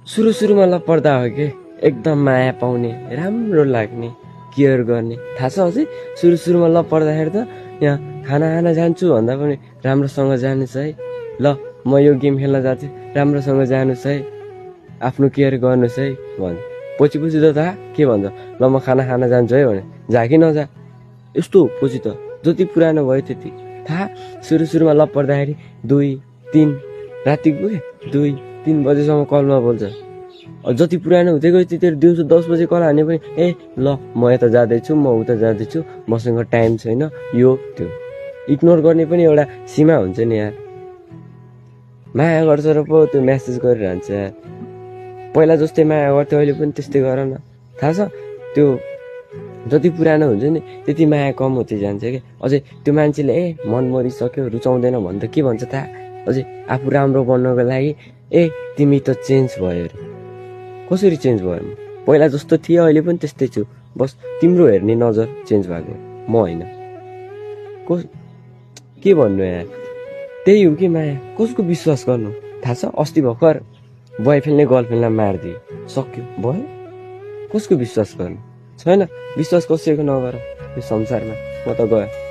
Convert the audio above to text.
सुरुमा लपर्दा हो कि एकदम माया पाउने, राम्रो लाग्ने, केयर गर्ने। थाहा छ अझै सुरुमा लपर्दाखेरि त यहाँ खाना जान्छु भन्दा पनि राम्रोसँग जानुहोस् है, ल म यो गेम खेल्न जान्छु राम्रोसँग जानुहोस् है, आफ्नो केयर गर्नुहोस् है भन्छ। पछि त थाहा के भन्छ, ल म खाना जान्छु है भने जा कि नजा। यस्तो पछि त जति पुरानो भयो त्यति थाहा। सुरुमा लपर्दाखेरि 2-3 राति पुगे 2-3 बजेसम्म कलमा बोल्छ। जति पुरानो हुँदै गयो त्यति दिउँसो 10 बजे कल हाने पनि ल म यता जाँदैछु, म उता जाँदैछु, मसँग टाइम छैन, यो त्यो इग्नोर गर्ने पनि एउटा सीमा हुन्छ नि यार। माया गर्छ र पो त्यो मेसेज गरिरहन्छ यार। पहिला जस्तै माया गर्थ्यो अहिले पनि त्यस्तै गर न। थाहा छ त्यो जति पुरानो हुन्छ नि त्यति माया कम हुँदै जान्छ क्या। अझै त्यो मान्छेले मन मरिसक्यो रुचाउँदैन भन्दा के भन्छ थाहा, अझै आफू राम्रो बन्नको लागि तिमी त चेन्ज भयो अरे। कसरी चेन्ज भयो? पहिला जस्तो थिए अहिले पनि त्यस्तै छु, बस तिम्रो हेर्ने नजर चेन्ज भएको, म होइन। के भन्नु यार, त्यही हो कि माया। कसको विश्वास गर्नु? थाहा छ अस्ति भर्खर बोयफ्रेन्डले गर्लफ्रेन्डलाई मारिदियो, सक्यो भयो। कसको विश्वास गर्नु? छैन, विश्वास कसैको नगर यो संसारमा। म त गयो।